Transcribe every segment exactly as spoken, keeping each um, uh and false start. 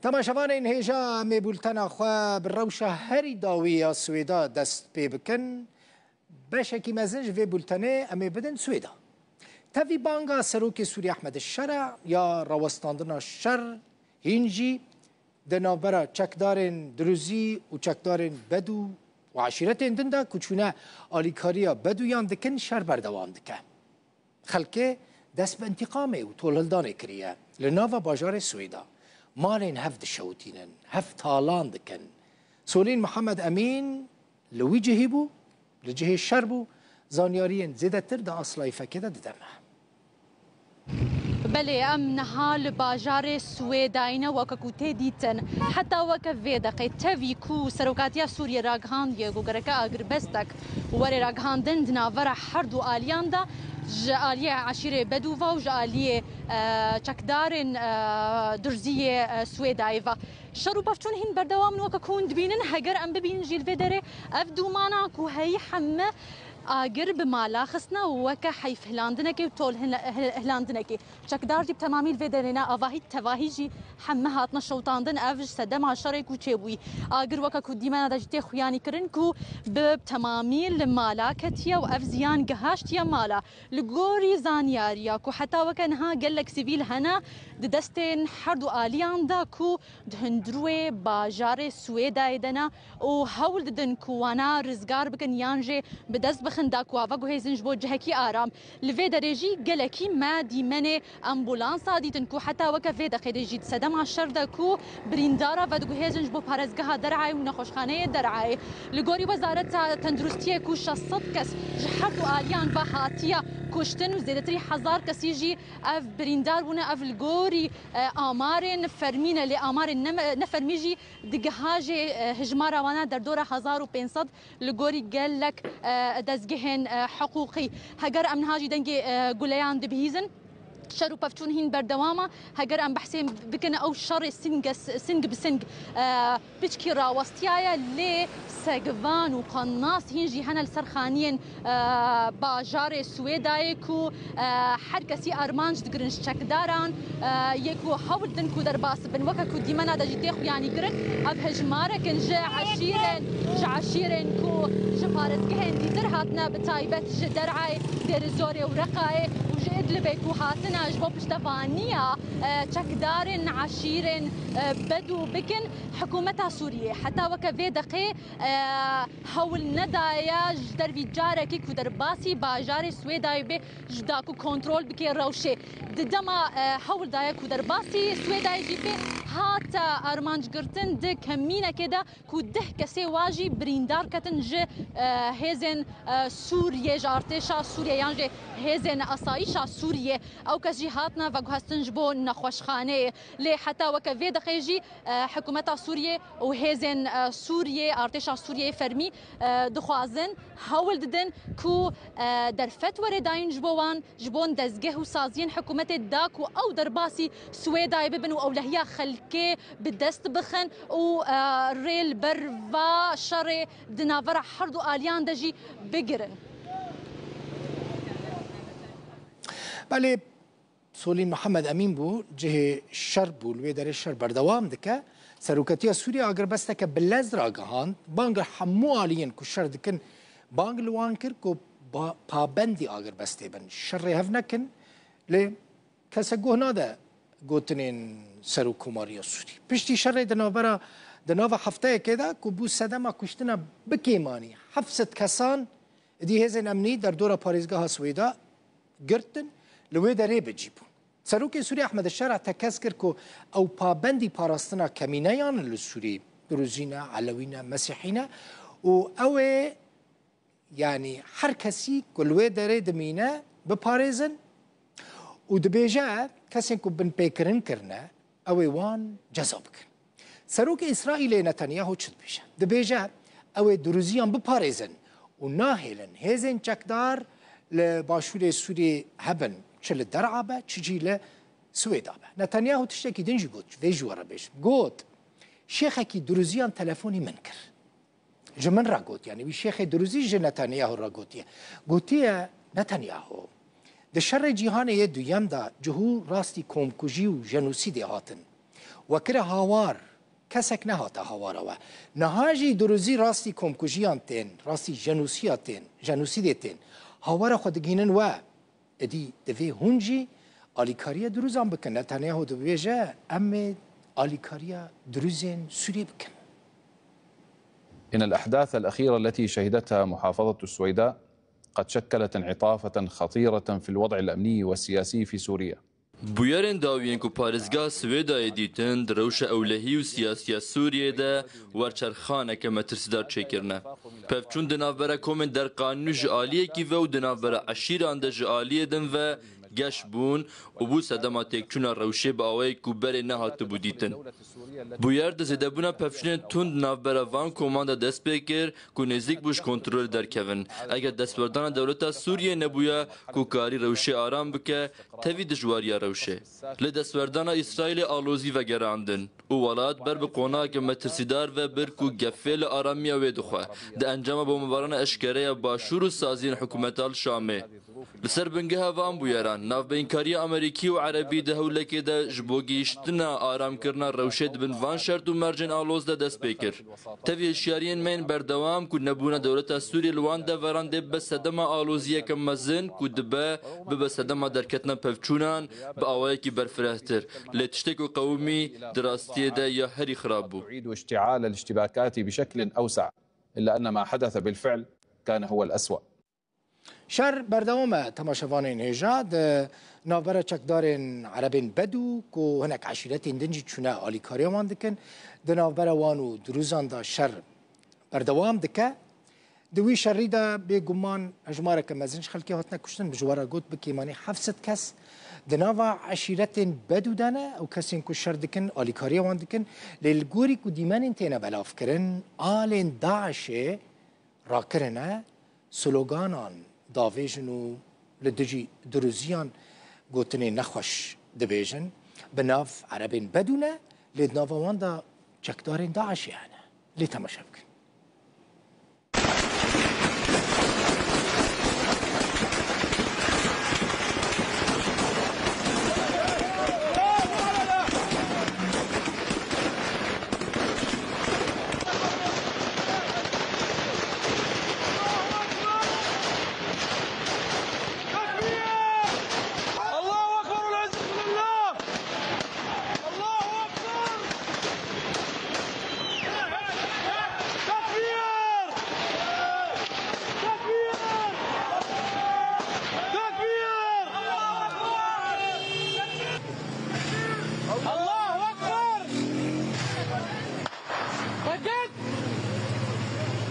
Temaşevanên hêja, em ê bultena xwe bi rewşa herî dawî ya Swêda dest pê bikin. Beşekî mezin ji vê bultenê em ê bidin Swêda. Tevî banga Serokê Sûrî Ehmed Şera ya rawestandina şer, hîn jî di navbera çekdarên Diruzî û çekdarên Bedû û eşîretên din de ku çûne alîkariya Bedûyan dikin, şer berdewam dike. Xelkê dest bi întîqamê û tolhildanê kiriye. Li nava bajarê Swêda malên hev dişewitînin, hev talan dikin. Solîn Mihemed Emîn li wî cihî bû, li cihê şer bû. Zanyariyên zêdetir di Aslayîfekê de dide me. Belê, em niha li bajarê Swêdayê ne, weke ku tê dîtin. Heta weke vê deqê tevî ku serokatiya Sûriyê ragihandiye ku gereke agirbestek were ragihandin di navbera her du aliyan de, ji aliyê eşîrê Bedû ve û ji aliyê, e, çekdarên, e, Durziyê, e, Swêdayê ve. Şer û pevçûn hîn berdewam in, weke ku hûn dibînin, heger em bibînin jî li vê derê ev dûmana ku heyî heme agir bi mala xistine û weke heyf hilandinekê û tol hil-, hil-, hilandinekê. Çekdar jî bi temamî li vê derê ne, avahî tevahî jî heme hatine şewitandin, ev ji sedema şerê ku çêbûyî. Agir weke ku dîmena de jî tê xuyanî kirin ku bi temamî li mala ketiye û ev ziyan gihaştiye mala. Li gorî zanyariya ku heta weke niha gelek sivîl hene di destên her du aliyan de ku di hundirûyê bajarê Swêdayê de ne û hewl didin ku wana rizgar bikin yan jî bi dest bixin da ku veguhêzin ji bo cihekî aram. Li vê derê jî gelekî me dîmenê ambulansa dîtin ku heta weke vê deqê de jî di sedema şer de ku birîndara vediguhêzin ji bo parêzgeha Derayê û nexweşxaneyê Derayê. Li gorî Wezareta Tenduristiyê ku şeş sed kes ji her du aliyan ve hatiye kuştin û zêdetirî hezar kesî jî ev birîndar bûne, ev li gorî, e, amarên fermî ne, lê amarên ne, nefermî jî digiha jê, e, hijmara wana derdora hezar û pênc sed li gorî gelek, e, dezgehên, e, hiqûqî. Heger em niha jî dengê, e, guleyan dibihîzin, şer û pevçûn hîn berdewam e. Heger em behsê bikin ew şerê singe-, sing bi sing, e, piçkî rawestiyaye, lê segvan û qannas hîn jî hene li ser xaniyên, e, bajarê Swêdayê ku, e, her kesî armanc digirin ji çekdaran, e, yê ku hewl din ku derbas bin. Weke ku dîmena de jî tê xuyanî kirin, ev hejmarek in ji eşîrên, ji eşîrên ku ji parêzgehên dîtir hatine, bi taybet ji Derayê, Dêrizorê û Reqayê û ji Idlibê ku hatine ji bo piştevaniya, e, çekdarên eşîrên, e, Bedû bikin. Hikûmeta Sûriyê heta weke vê deqê, e, hewl nedaye ji dervî carekî ku derbasî bajarê Swêdayê bê, ji da ku kontrol bike rewşê. Di dema, e, hewl daye ku derbasî Swêdayê jî bê, hate armanc girtin di kemînekê de ku deh kesê wa jî birîndar ketin ji, e, hêzên, e, Sûriyê, ji artêşa Sûriyê yan jî hêzên asayîşa Sûriyê. Ew kes jî hatine veguhestin ji bo nexweşxaneyê. Lê heta weke vê deqê jî, e, hikûmeta Sûriyê û hêzên, e, Sûriyê, artêşa Sûriyê fermî, e, dixwazin, hewl didin ku, e, derfet were dayîn ji bo wan, ji bo dezgeh û saziyên hikûmetê da ku ew derbasî Swêdayê bibin û ewlehiya xelkê bi dest bixin û, e, rê li ber va şerê di navbera her du aliyan de jî bigirin. Belê, Solî Mihemed Emîn bû, cihê şer bû, li wê derê şer berdewam dike. Serokatiya Sûriyê agirbesteke bi lez ragihand, bang li hemû aliyên ku şer dikin, bang li wan kir ku ba-, pabendî agirbestê bin, şerê hev nekin. Lê kesek guh nade gotinên Serokkomariya Sûrî. Piştî şerê di navbera, di nava hefteyekê de ku bû sedema kuştina bi kêmanî heft sed kesan, êdî hêzên emnî derdora parêzgeha Swêda girtin, li wê derê bi cî bûn. Serokê Sûrî Ehmed Şera tekez kir ku ew pabendî parastina kemîneyan in li Sûrî, Duruzî ne, Elewî ne, Mesîhî ne û ew ê, yanî her kesî ku li wê derê dimîne biparêzin û dibêje kesên ku binpêkirin kirine, ew ê wan ceza bikin. Serokê Îsraîlê Netanyahu çi dibêje? Dibêje, ew ê Duruziyan biparêzin û nahêlin hêzên çekdar li başûrê Sûriyê hebin, çi li Der'a be, çi jî li Swêda be. Netanyahu tiştekî din jî got, vê ji we re bêjim. Got, şêxekî Duruziyan telefonî min kir. Ji min re got, yanî wî şêxê Duruzî ji Netanyahu re gotiye. Gotiye, Netanyahu, di şerê cîhanê yê duyem de cihû rastî komkujî û jenosîdê hatin. We kire hawar, kesek nehate hawara we. Niha jî duruzî rastî komkujiyan tên, rastî jenûsiya tên, jenûsîdê tên. Hawara xwe digihînin we. Êdî divê hûn jî alîkariya duruzan bikin. Netanyahu dibêje, em ê alîkariya duruzên Sûriyê bikin. إن الأحداث الأخيرة التي شهدتها محافظة السويداء قد شكلت انعطافا خطيرا في الوضع الأمني والسياسي في سوريا. Bûyerên dawî yên ku parêzgeha Swêdayê dîtin, di rewşa ewlehî û siyasî ya Sûriyeyê de werçerxaneke metirsîdar çêkirine. Pevçûn di navbera komên derqanûn ji aliyekî ve û di navbera eşîran de ji aliyê din ve geş bûn û bû sedema têkçûna rewşê bi awayek ku berê nehatibû dîtin. Bûyer di zêdebûna pevçûnên tund di navbera van koman de dest pê kir ku nêzîk bû ji kontrolê derkevin. Eger destwerdana dewleta Sûriyê nebûya ku karî rewşê aram bike, tevî dijwariya rewşê. Lê destwerdana Îsraîlê alozî vegerandin û welat ber bi qonakeke metirsîdar ve bir ku gefê li aramiya wê dixwe. Di encama bombebarana eşkere ya Başûr û saziyên hikûmeta li Şamê. Li ser bingeha van bûyeran, navbeynkariya Amerîkî û Erebî di hewlekê de ji bo gihîştina aramkirina rewşê di bin van şert û mercên aloz de dest pê kir. Tevî hişyariyên me yên berdewam ku nebûna dewleta Sûriyê li wan deveran dê bibe sedema aloziyeke mezin ku dibe bibe sedema derketina pevçûnan bi awayekî berfirehtir. Lê tiştê ku qewimî di rastiyê de ya herî xirab bû. تعيد اشتعال الاشتباكات بشكل أوسع، إلا أن ما حدث بالفعل كان هو الأسوأ. Şer berdewam e, temaşevanên hêja. Di navbera çekdarên Erebên Bedû ku hinek eşîretên din jî çûne alîkariya wan dikin, di navbera wan û Durûzan de şer berdewam dike. Di wî şerî de bêguman hejmareke mezin ji xelkê hatine kuştin. Min ji we re got bi kêmanî heft sed kes di nava eşîretên Bedû de ne. Ew kesên ku şer dikin, alîkariya wan dikin. Lê li gorî ku dîmenên têne belavkirin, alên DAIŞê rakirine, sloganan davêjin û li dijî Durûziyan gotinên nexweş dibêjin. Bi nav Erebên Bedû ne, lê di nava wan de çekdarên DAIŞê hene. Lê temaşe bikin.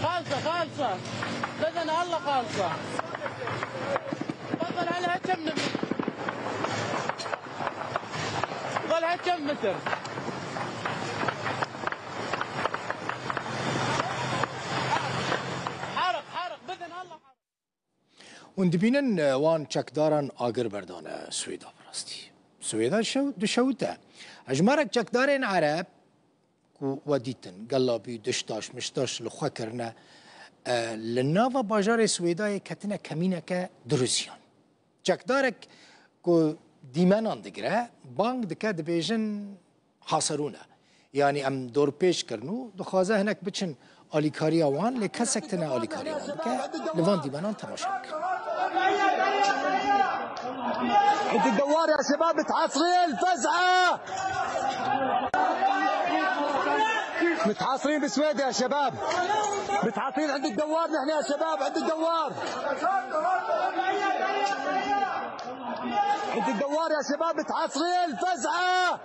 خالصة، خالصة. بإذن الله خالصة. تفضل على هالكم متر. ظل هالكم متر. حرق، حرق، بإذن الله حرق. Hûn dibînin, e, wan çekdaran agir berdane Swêda bi rastî. Swêda şew, dişewite. Hejmarek çekdarên Ereb ku we dîtin, gelabî, diştaş, miştaş li xwe kirine, e, li nava bajarê Swêdayê ketine kemîneke Durûziyan. Çekdarek ku dîmenan digire, bang dike, dibêjin, Hasarûn e. Yanî em dorpêç kirin û dixwaze hinek biçin alîkariya wan, lê kesek tune alîkariya wan bike, li van dîmenan temaşe bikin. عند الدوار يا شباب، متحاصرين، فزعة. متحاصرين بسويدة يا شباب. متحاصرين عند الدوار نحن يا شباب، عند الدوار. عند الدوار يا شباب، متحاصرين، فزعة.